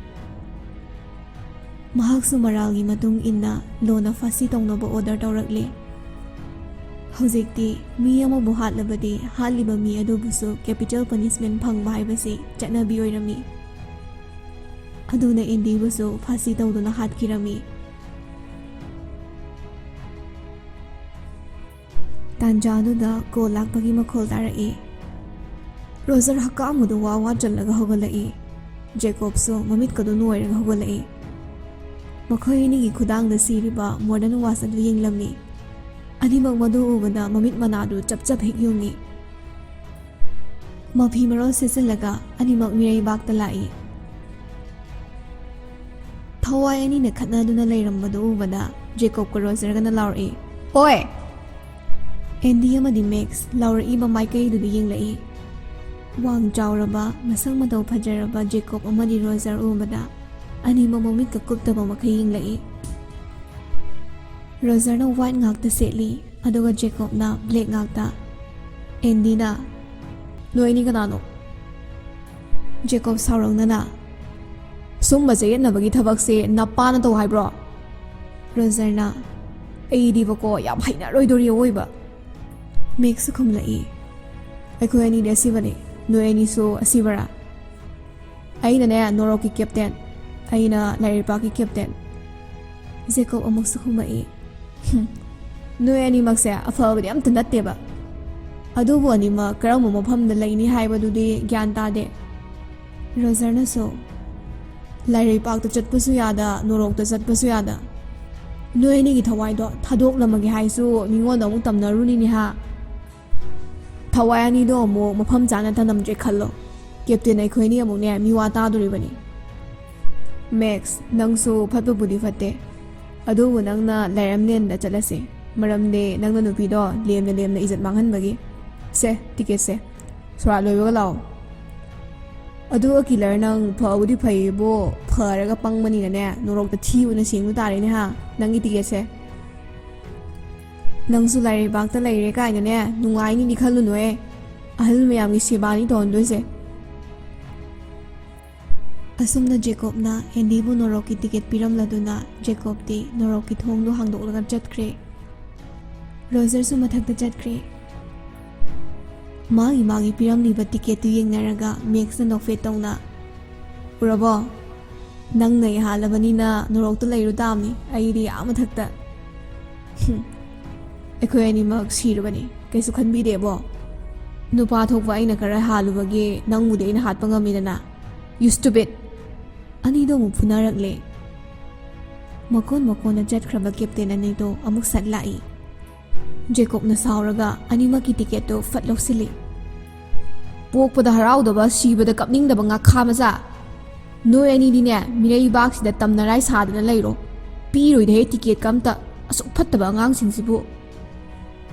ꯃꯍꯥꯛꯁꯨ ꯃꯔꯥꯜꯒꯤ ꯃꯇꯨꯡ ꯏꯟꯅ ꯂꯣꯅ ꯐꯥꯁꯤ ꯇꯧꯅꯕ ꯑꯣꯔꯗꯔ ꯇꯧꯔꯛꯂꯦ꯫ ꯍꯧꯖꯤꯛꯇꯤ ꯃꯤ ꯑꯃꯕꯨ ꯍꯥꯠꯂꯕꯗꯤ ꯍꯥꯠꯂꯤꯕ ꯃꯤ ꯑꯗꯨꯕꯨꯁꯨ ꯀꯦꯄꯤꯇꯦꯜ ꯄꯅꯤꯁꯃꯦꯟ ꯐꯪꯕ ꯍꯥꯏꯕꯁꯤ ꯆꯠꯅꯕꯤ ꯑꯣꯏꯔꯝꯃꯤ꯫ ꯑꯗꯨꯅ ꯑꯦꯟꯗꯤꯕꯨꯁꯨ ꯐꯥꯁꯤ ꯇꯧꯗꯨꯅ ꯍꯥꯠꯈꯤꯔꯝꯃꯤ꯫ ꯇꯥꯟꯖꯥ ꯑꯗꯨꯗ ꯀꯣꯜ ꯂꯥꯛꯄꯒꯤ ꯃꯈꯣꯜ ꯇꯥꯔꯛꯏ꯫ ꯔꯣꯖꯔ ꯍꯛꯀꯥꯝꯒꯗꯨ ꯋꯥ ꯋꯥ ꯆꯜꯂꯒ ꯍꯧꯒꯠꯂꯛꯏ꯫ ꯖꯦꯀꯣꯕꯁꯨ ꯃꯃꯤꯠꯀꯗꯨ ꯅꯣꯏꯔꯒ ꯍꯧꯒꯠꯂꯛꯏ꯫ ꯃꯈꯣꯏ ꯑꯅꯤꯒꯤ ꯈꯨꯗꯥꯡꯗ ꯁꯤꯔꯤꯕ ꯃꯣꯗꯔꯟ ꯋꯥꯆ ꯑꯗꯨ ꯌꯦꯡꯂꯝꯃꯤ꯫ ꯑꯅꯤꯃꯛ ꯃꯗꯨ ꯎꯕꯗ ꯃꯃꯤꯠ ꯃꯅꯥꯗꯨ ꯆꯞ ꯆꯞ ꯍꯦꯛ ꯌꯨꯡꯉꯤ꯫ ꯃꯐꯤ ꯃꯔꯣꯜ ꯁꯦꯠꯆꯜꯂꯒ ꯑꯅꯤꯃꯛ ꯃꯤꯔꯩꯕꯥꯛꯇ ꯂꯥꯛꯏ꯫ ꯊꯋꯥꯏ ꯑꯅꯤꯅ ꯈꯠꯅꯗꯨꯅ ꯂꯩꯔꯝꯕꯗꯨ ꯎꯕꯗ ꯖꯦꯀꯣꯕꯀ ꯔꯣꯖꯔꯒꯅ ꯂꯥꯎꯔꯛꯏ, "ꯑꯣꯏ!" ꯑꯦꯟꯗꯤ ꯑꯃꯗꯤ ꯃꯦꯛꯁ ꯂꯥꯎꯔꯛꯏꯕ ꯃꯥꯏꯀꯩꯗꯨꯗ ꯌꯦꯡꯂꯛꯏ꯫ ꯋꯥꯡ ꯆꯥꯎꯔꯕ, ꯃꯁꯛ ꯃꯇꯧ ꯐꯖꯔꯕ ꯖꯦꯀꯣꯕ ꯑꯃꯗꯤ ꯔꯣꯖꯔ ꯎꯕꯗ ꯑꯅꯤꯃꯛ ꯃꯃꯤꯠꯀ ꯀꯨꯞꯇꯕ ꯃꯈꯩ ꯌꯦꯡꯂꯛꯏ꯫ ꯔꯣꯖꯔꯅ ꯋꯥꯏꯠ ꯉꯥꯛꯇ ꯁꯦꯠꯂꯤ, ꯑꯗꯨꯒ ꯖꯦꯀꯣꯕꯅ ꯕ꯭ꯂꯦꯛ ꯉꯥꯛꯇ꯫ ꯑꯦꯟꯗꯤꯅ, "ꯅꯣꯏ ꯑꯅꯤ ꯀꯅꯥꯅꯣ?" ꯖꯦꯀꯣꯕ ꯁꯥꯎꯔꯛꯅꯅ, "ꯁꯨꯝꯕ ꯆꯌꯦꯠꯅꯕꯒꯤ ꯊꯕꯛꯁꯦ ꯅꯄꯥꯅ ꯇꯧ ꯍꯥꯏꯕ꯭ꯔꯣ?" ꯔꯣꯖꯔꯅ, ꯑꯩꯗꯤꯕꯀꯣ ꯌꯥꯝ ꯍꯩꯅꯔꯣꯏꯗꯣꯔꯤ ꯑꯣꯏꯕ꯫ ꯃꯦꯛꯁꯁꯨ ꯈꯨꯝꯂꯛꯏ꯫ ꯑꯩꯈꯣꯏ ꯑꯅꯤꯗꯤ ꯑꯁꯤꯕꯅꯤ, ꯅꯣꯏ ꯑꯅꯤꯁꯨ ꯑꯁꯤꯕꯔꯥ? ꯑꯩꯅꯅꯦ ꯅꯣꯔꯣꯛꯀꯤ ꯀꯦꯞꯇꯦꯟ, ꯑꯩꯅ ꯂꯥꯏꯔꯩꯄꯥꯛꯀꯤ ꯀꯦꯞꯇꯦꯟ꯫ ꯖꯦꯀꯣꯕ ꯑꯃꯨꯛꯁꯨ ꯈꯨꯝꯃꯛꯏ꯫ "ꯍꯨꯝ, ꯅꯣꯏ ꯑꯅꯤꯃꯛꯁꯦ ꯑꯐꯕꯗꯤ ꯑꯝꯇ ꯅꯠꯇꯦꯕ꯫ ꯑꯗꯨꯕꯨ ꯑꯅꯤꯃꯛ ꯀꯔꯝꯕ ꯃꯐꯝꯗ ꯂꯩꯅꯤ ꯍꯥꯏꯕꯗꯨꯗꯤ ꯒ꯭ꯌꯥꯟ ꯇꯥꯗꯦ꯫" ꯔꯣꯖꯔꯅꯁꯨ, "ꯂꯥꯏꯔꯩꯄꯥꯛꯇ ꯆꯠꯄꯁꯨ ꯌꯥꯗ, ꯅꯣꯔꯣꯛꯇ ꯆꯠꯄꯁꯨ ꯌꯥꯗ꯫ ꯅꯣꯏ ꯑꯅꯤꯒꯤ ꯊꯋꯥꯏꯗꯣ ꯊꯥꯗꯣꯛꯂꯝꯃꯒꯦ ꯍꯥꯏꯁꯨ ꯃꯤꯉꯣꯟꯗ ꯑꯃꯨꯛ ꯇꯝꯅꯔꯨꯅꯤꯅꯦ ꯍꯥ? ꯊꯋꯥꯏ ꯑꯅꯤꯗꯣ ꯑꯃꯨꯛ ꯃꯐꯝ ꯆꯥꯅ ꯊꯅꯝꯗ꯭ꯔꯦ ꯈꯜꯂꯣ꯫ ꯀꯦꯞꯇꯦꯟ ꯑꯩꯈꯣꯏꯅꯤ ꯑꯃꯨꯛꯅꯦ ꯃꯤꯋꯥ ꯇꯥꯗꯣꯔꯤꯕꯅꯤ꯫" "ꯃꯦꯛꯁ, ꯅꯪꯁꯨ ꯐꯠꯄꯕꯨꯗꯤ ꯐꯠꯇꯦ꯫ ꯑꯗꯨꯕꯨ ꯅꯪꯅ ꯂꯥꯏꯔꯝꯂꯦꯟꯗ ꯆꯠꯂꯁꯦ꯫ ꯃꯔꯝꯗꯤ ꯅꯪꯅ ꯅꯨꯄꯤꯗꯣ ꯂꯦꯝꯅ ꯂꯦꯝꯅ ꯏꯖꯠ ꯃꯥꯡꯍꯟꯕꯒꯤ꯫ ꯁꯦ, ꯇꯤꯀꯦꯠꯁꯦ꯫ ꯁꯣꯔꯥꯠ ꯂꯣꯏꯕꯒ ꯂꯥꯛꯑꯣ꯫" "ꯑꯗꯨꯒ ꯀꯤꯂꯔ, ꯅꯪ ꯐꯕꯨꯗꯤ ꯐꯩꯌꯦꯕꯣ, ꯐꯔꯒ ꯄꯪꯕꯅꯤꯅꯅꯦ, ꯅꯣꯔꯣꯛꯇ ꯊꯤ ꯑꯣꯏꯅ ꯁꯦꯡꯕ ꯇꯥꯔꯦꯅꯦ ꯍꯥ, ꯅꯪꯒꯤ ꯇꯤꯀꯦꯠꯁꯦ꯫" "ꯅꯪꯁꯨ ꯂꯥꯏꯔꯩꯕꯥꯛꯇ ꯂꯩꯔꯦ ꯀꯥꯏꯅꯅꯦ ꯅꯨꯡꯉꯥꯏꯅꯤꯗꯤ ꯈꯜꯂꯨꯅꯨꯍꯦ꯫ ꯑꯍꯜ ꯃꯌꯥꯝꯒꯤ ꯁꯦꯕꯥꯅꯤ ꯇꯧꯍꯟꯗꯣꯏꯁꯦ꯫" ꯑꯁꯨꯝꯅ ꯖꯦꯀꯣꯕꯅ ꯑꯦꯟꯗꯤꯕꯨ ꯅꯣꯔꯣꯛꯀꯤ ꯇꯤꯀꯦꯠ ꯄꯤꯔꯝꯂꯗꯨꯅ ꯖꯦꯀꯣꯕꯇꯤ ꯅꯣꯔꯣꯛꯀꯤ ꯊꯣꯡꯗꯨ ꯍꯥꯡꯗꯣꯛꯂꯒ ꯆꯠꯈ꯭ꯔꯦ꯫ ꯔꯣꯖꯔꯁꯨ ꯃꯊꯛꯇ ꯆꯠꯈ꯭ꯔꯦ꯫ ꯃꯥꯒꯤ ꯃꯥꯒꯤ ꯄꯤꯔꯝꯂꯤꯕ ꯇꯤꯀꯦꯠꯇꯨ ꯌꯦꯡꯅꯔꯒ ꯃꯦꯛꯁꯅ ꯅꯣꯛꯐꯦꯠ ꯇꯧꯅ, "ꯎꯔꯕꯣ? ꯅꯪꯅ ꯌꯥꯍꯜꯂꯕꯅꯤꯅ ꯅꯣꯔꯣꯛꯇ ꯂꯩꯔꯨ ꯇꯥꯕꯅꯤ, ꯑꯩꯗꯤ ꯑꯥ ꯃꯊꯛꯇ꯫ ꯍꯨꯝ, ꯑꯩꯈꯣꯏ ꯑꯅꯤꯃꯛ ꯁꯤꯔꯕꯅꯤ, ꯀꯩꯁꯨ ꯈꯟꯕꯤꯗꯦꯕꯣ꯫ ꯅꯨꯄꯥ ꯊꯣꯛꯄ ꯑꯩꯅ ꯈꯔ ꯍꯥꯜꯂꯨꯕꯒꯤ ꯅꯪꯕꯨꯗꯤ ꯑꯩꯅ ꯍꯥꯠꯄ ꯉꯝꯃꯤꯗꯅ꯫ You stupid!" ꯑꯅꯤꯗꯣ ꯑꯃꯨꯛ ꯐꯨꯅꯔꯛꯂꯦ꯫ ꯃꯀꯣꯟ ꯃꯀꯣꯟꯅ ꯆꯠꯈ꯭ꯔꯕ ꯀꯦꯞꯇꯦꯟ ꯑꯅꯤꯗꯣ ꯑꯃꯨꯛ ꯁꯠ ꯂꯥꯛꯏ꯫ ꯖꯦꯀꯣꯕꯅ ꯁꯥꯎꯔꯒ ꯑꯅꯤꯃꯛꯀꯤ ꯇꯤꯀꯦꯠꯇꯨ ꯐꯠ ꯂꯧꯁꯤꯜꯂꯤ꯫ "ꯄꯣꯛꯄꯗ ꯍꯔꯥꯎꯗꯕ, ꯁꯤꯕꯗ ꯀꯞꯅꯤꯡꯗꯕ ꯉꯥꯈꯥ ꯃꯆꯥ꯫ ꯅꯣꯏ ꯑꯅꯤꯗꯤꯅꯦ, ꯃꯤꯔꯩꯕꯥꯛꯁꯤꯗ ꯇꯝꯅꯔꯥꯏ ꯁꯥꯗꯅ ꯂꯩꯔꯣ꯫ ꯄꯤꯔꯣꯏꯗꯍꯦ ꯇꯤꯀꯦꯠꯀ ꯑꯝꯇ, ꯑꯁꯨꯛ ꯐꯠꯇꯕ ꯑꯉꯥꯡꯁꯤꯡꯁꯤꯕꯨ꯫"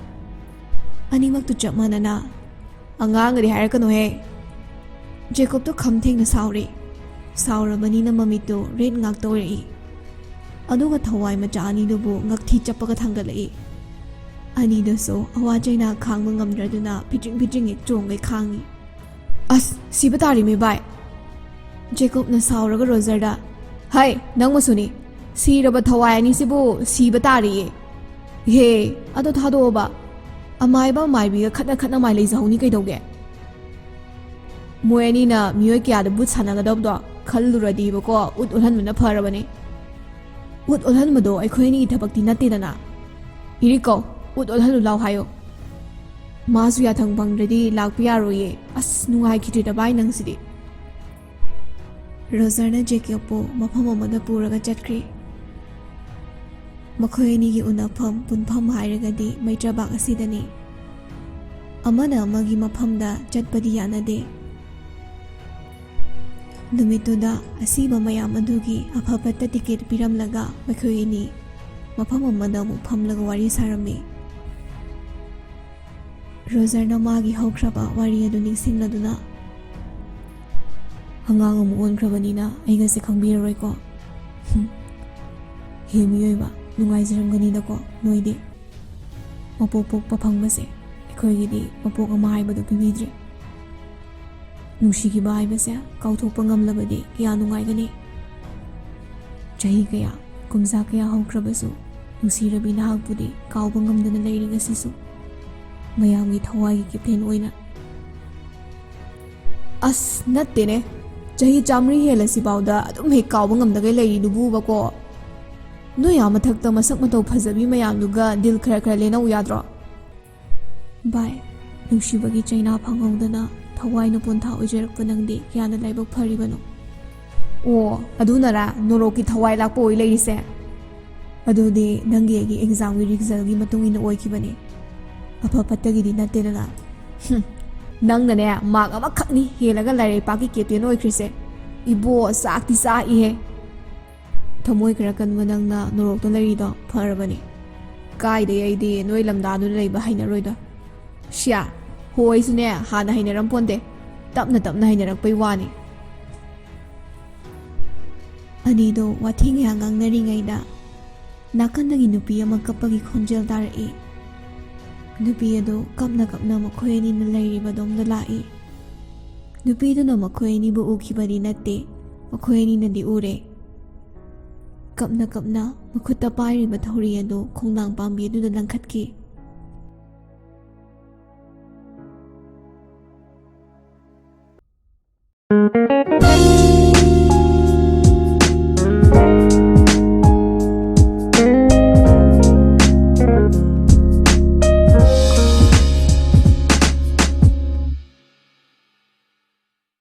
ꯑꯅꯤꯃꯛꯇꯨ ꯆꯞ ꯃꯥꯟꯅꯅ, "ꯑꯉꯥꯡꯒꯗꯤ ꯍꯥꯏꯔꯛꯀꯅꯨꯍꯦ꯫" ꯖꯦꯀꯣꯕꯇꯣ ꯈꯝ ꯊꯦꯡꯅ ꯁꯥꯎꯔꯦ꯫ ꯁꯥꯎꯔꯕꯅꯤꯅ ꯃꯃꯤꯠꯇꯨ ꯔꯦꯠ ꯉꯥꯛ ꯇꯧꯔꯛꯏ꯫ ꯑꯗꯨꯒ ꯊꯋꯥꯏ ꯃꯆꯥ ꯑꯅꯤꯗꯨꯕꯨ ꯉꯛꯊꯤ ꯆꯞꯄꯒ ꯊꯥꯡꯒꯠꯂꯛꯏ꯫ ꯑꯅꯤꯗꯨꯁꯨ ꯑꯋꯥ ꯆꯩꯅꯥ ꯈꯥꯡꯕ ꯉꯝꯗ꯭ꯔꯗꯨꯅ ꯐꯤꯗ꯭ꯔꯤꯡ ꯐꯤꯗ꯭ꯔꯤꯡ ꯍꯦꯛ ꯆꯣꯡꯒꯩ ꯈꯥꯡꯉꯤ꯫ "ꯑꯁ, ꯁꯤꯕ ꯇꯥꯔꯦꯃꯤ ꯚꯥꯏ!" ꯖꯦꯀꯣꯕꯅ ꯁꯥꯎꯔꯒ ꯔꯣꯖꯔꯗ, "ꯍꯩ, ꯅꯪ ꯃꯁꯨꯅꯤ꯫ ꯁꯤꯔꯕ ꯊꯋꯥꯏ ꯑꯅꯤꯁꯤꯕꯨ ꯁꯤꯕ ꯇꯥꯔꯦꯌꯦ꯫ ꯍꯦ, ꯑꯗꯣ ꯊꯥꯗꯣꯛꯑꯣꯕ꯫ ꯑꯃꯥꯏꯕ ꯑꯃꯥꯏꯕꯤꯒ ꯈꯠꯅ ꯈꯠꯅ ꯃꯥꯏ ꯂꯩꯖꯍꯧꯅꯤ ꯀꯩꯗꯧꯒꯦ? ꯃꯣꯏ ꯑꯅꯤꯅ ꯃꯤꯑꯣꯏ ꯀꯌꯥꯗ ꯚꯨꯠ ꯁꯥꯟꯅꯒꯗꯕꯗꯣ ꯈꯜꯂꯨꯔꯗꯤꯕꯀꯣ, ꯎꯠ ꯎꯠꯍꯟꯕꯅ ꯐꯔꯕꯅꯦ꯫ ꯎꯠ ꯎꯠꯍꯟꯕꯗꯣ ꯑꯩꯈꯣꯏ ꯑꯅꯤꯒꯤ ꯊꯕꯛꯇꯤ ꯅꯠꯇꯦꯗꯅ꯫ ꯏꯔꯤꯛ ꯀꯧ, ꯎꯠ ꯎꯠꯍꯜꯂꯨ ꯂꯥꯎ ꯍꯥꯏꯌꯣ꯫ ꯃꯥꯁꯨ ꯌꯥꯊꯪ ꯐꯪꯗ꯭ꯔꯗꯤ ꯂꯥꯛꯄ ꯌꯥꯔꯣꯏꯌꯦ꯫ ꯑꯁ, ꯅꯨꯡꯉꯥꯏꯈꯤꯗ꯭ꯔꯦꯗ ꯚꯥꯏ ꯅꯪꯁꯤꯗꯤ꯫ ꯔꯣꯖꯔꯅ ꯖꯦꯀꯣꯕꯄꯨ ꯃꯐꯝ ꯑꯃꯗ ꯄꯨꯔꯒ ꯆꯠꯈ꯭ꯔꯦ꯫ ꯃꯈꯣꯏ ꯑꯅꯤꯒꯤ ꯎꯅꯐꯝ ꯄꯨꯟꯐꯝ ꯍꯥꯏꯔꯒꯗꯤ ꯃꯩꯇ꯭ꯔꯕꯥꯛ ꯑꯁꯤꯗꯅꯤ꯫ ꯑꯃꯅ ꯑꯃꯒꯤ ꯃꯐꯝꯗ ꯆꯠꯄꯗꯤ ꯌꯥꯅꯗꯦ꯫ ꯅꯨꯃꯤꯠꯇꯨꯗ ꯑꯁꯤꯕ ꯃꯌꯥꯝ ꯑꯗꯨꯒꯤ ꯑꯐ ꯐꯠꯇ ꯇꯤꯀꯦꯠ ꯄꯤꯔꯝꯂꯒ ꯃꯈꯣꯏ ꯑꯅꯤ ꯃꯐꯝ ꯑꯃꯗ ꯑꯃꯨꯛ ꯐꯝꯂꯒ ꯋꯥꯔꯤ ꯁꯥꯔꯝꯃꯤ꯫ ꯔꯣꯖꯔꯅ ꯃꯥꯒꯤ ꯍꯧꯈ꯭ꯔꯕ ꯋꯥꯔꯤ ꯑꯗꯨ ꯅꯤꯡꯁꯤꯡꯂꯗꯨꯅ, "ꯑꯉꯥꯡ ꯑꯃꯨꯛ ꯑꯣꯟꯈ꯭ꯔꯕꯅꯤꯅ ꯑꯩꯒꯁꯦ ꯈꯪꯕꯤꯔꯔꯣꯏꯀꯣ꯫ ꯍꯨꯝ꯫ ꯍꯦ ꯃꯤꯑꯣꯏꯕ, ꯅꯨꯡꯉꯥꯏꯖꯔꯝꯒꯅꯤꯗꯀꯣ ꯅꯣꯏꯗꯤ꯫ ꯃꯄꯣꯛ ꯄꯣꯛꯄ ꯐꯪꯕꯁꯦ ꯑꯩꯈꯣꯏꯒꯤꯗꯤ ꯃꯄꯣꯛ ꯑꯃ ꯍꯥꯏꯕꯗꯨ ꯄꯤꯕꯤꯗ꯭ꯔꯦ꯫ ꯅꯨꯡꯁꯤꯈꯤꯕ ꯍꯥꯏꯕꯁꯦ ꯀꯥꯎꯊꯣꯛꯄ ꯉꯝꯂꯕꯗꯤ ꯀꯌꯥ ꯅꯨꯡꯉꯥꯏꯒꯅꯤ꯫ ꯆꯍꯤ ꯀꯌꯥ, ꯀꯨꯝꯖꯥ ꯀꯌꯥ ꯍꯧꯈ꯭ꯔꯕꯁꯨ ꯅꯨꯡꯁꯤꯔꯕꯤ ꯅꯍꯥꯛꯄꯨꯗꯤ ꯀꯥꯎꯕ ꯉꯝꯗꯅ ꯂꯩꯔꯤ ꯉꯁꯤꯁꯨ, ꯃꯌꯥꯝꯒꯤ ꯊꯋꯥꯏꯒꯤ ꯀꯦꯞꯇꯦꯟ ꯑꯣꯏꯅ꯫" ꯑꯁ, ꯅꯠꯇꯦꯅꯦ꯫ ꯆꯍꯤ ꯆꯥꯃꯔꯤ ꯍꯦꯜꯂꯁꯤꯐꯥꯎꯗ ꯑꯗꯨꯝ ꯍꯦꯛ ꯀꯥꯎꯕ ꯉꯝꯗꯒꯩ ꯂꯩꯔꯤꯗꯨꯕꯨꯕꯀꯣ꯫ ꯅꯣꯏ ꯑꯥ ꯃꯊꯛꯇ ꯃꯁꯛ ꯃꯇꯧ ꯐꯖꯕꯤ ꯃꯌꯥꯝꯗꯨꯒ ꯗꯤꯜ ꯈꯔ ꯈꯔ ꯂꯦꯟꯅꯧ ꯌꯥꯗ꯭ꯔꯣ? ꯚꯥꯏ, ꯅꯨꯡꯁꯤꯕꯒꯤ ꯆꯩꯅꯥ ꯐꯪꯍꯧꯗꯅ ꯊꯋꯥꯏ ꯅꯄꯣꯟꯊꯥ ꯑꯣꯏꯖꯔꯛꯄ ꯅꯪꯗꯤ ꯀꯌꯥꯅ ꯂꯥꯏꯕꯛ ꯐꯔꯤꯕꯅꯣ꯫ ꯑꯣ, ꯑꯗꯨꯅꯔꯥ ꯅꯣꯔꯣꯛꯀꯤ ꯊꯋꯥꯏ ꯂꯥꯛꯄ ꯑꯣꯏ ꯂꯩꯔꯤꯁꯦ? ꯑꯗꯨꯗꯤ ꯅꯪꯒꯤ ꯑꯩꯒꯤ ꯑꯦꯛꯖꯥꯝꯒꯤ ꯔꯤꯖꯜꯒꯤ ꯃꯇꯨꯡ ꯏꯟꯅ ꯑꯣꯏꯈꯤꯕꯅꯦ꯫ ꯑꯐ ꯐꯠꯇꯒꯤꯗꯤ ꯅꯠꯇꯦꯗꯅ꯫ ꯍꯨꯝ, ꯅꯪꯅꯅꯦ ꯃꯥꯔꯛ ꯑꯃꯈꯛꯅꯤ ꯍꯦꯜꯂꯒ ꯂꯥꯏꯔꯩꯄꯥꯛꯀꯤ ꯀꯦꯞꯇꯦꯟ ꯑꯣꯏꯈ꯭ꯔꯤꯁꯦ꯫ ꯏꯕꯣ, ꯆꯥꯛꯇꯤ ꯆꯥꯛꯏꯍꯦ꯫ ꯊꯃꯣꯏ ꯈꯔ ꯀꯟꯕ ꯅꯪꯅ ꯅꯣꯔꯣꯛꯇ ꯂꯩꯔꯤꯗꯣ ꯐꯔꯕꯅꯦ꯫ ꯀꯥꯏꯗꯩ ꯑꯩꯗꯤ ꯅꯣꯏ ꯂꯝꯗꯥꯗꯨꯗ ꯂꯩꯕ ꯍꯩꯅꯔꯣꯏꯗ꯫ ꯁꯤꯌꯥ, ꯍꯣ, ꯑꯩꯁꯨꯅꯦ ꯍꯥꯟꯅ ꯍꯩꯅꯔꯝꯄꯣꯟꯇꯦ꯫ ꯇꯞꯅ ꯇꯞꯅ ꯍꯩꯅꯔꯛꯄꯩ ꯋꯥꯅꯤ꯫ ꯑꯅꯤꯗꯣ ꯋꯥꯊꯤ ꯉꯥꯏꯍꯥꯛ ꯉꯥꯡꯅꯔꯤꯉꯩꯗ ꯅꯥꯀꯟꯗꯒꯤ ꯅꯨꯄꯤ ꯑꯃ ꯀꯞꯄꯒꯤ ꯈꯣꯟꯖꯦꯜ ꯇꯥꯔꯛꯏ꯫ ꯅꯨꯄꯤ ꯑꯗꯨ ꯀꯞꯅ ꯀꯞꯅ ꯃꯈꯣꯏ ꯑꯅꯤꯅ ꯂꯩꯔꯤꯕꯗꯣꯝꯗ ꯂꯥꯛꯏ꯫ ꯅꯨꯄꯤꯗꯨꯅ ꯃꯈꯣꯏ ꯑꯅꯤꯕꯨ ꯎꯈꯤꯕꯗꯤ ꯅꯠꯇꯦ, ꯃꯈꯣꯏ ꯑꯅꯤꯅꯗꯤ ꯎꯔꯦ꯫ ꯀꯞꯅ ꯀꯞꯅ ꯃꯈꯨꯠꯇ ꯄꯥꯏꯔꯤꯕ ꯊꯧꯔꯤ ꯑꯗꯨ ꯈꯣꯡꯅꯥꯡ ꯄꯥꯝꯕꯤ ꯑꯗꯨꯗ ꯂꯪꯈꯠꯈꯤ꯫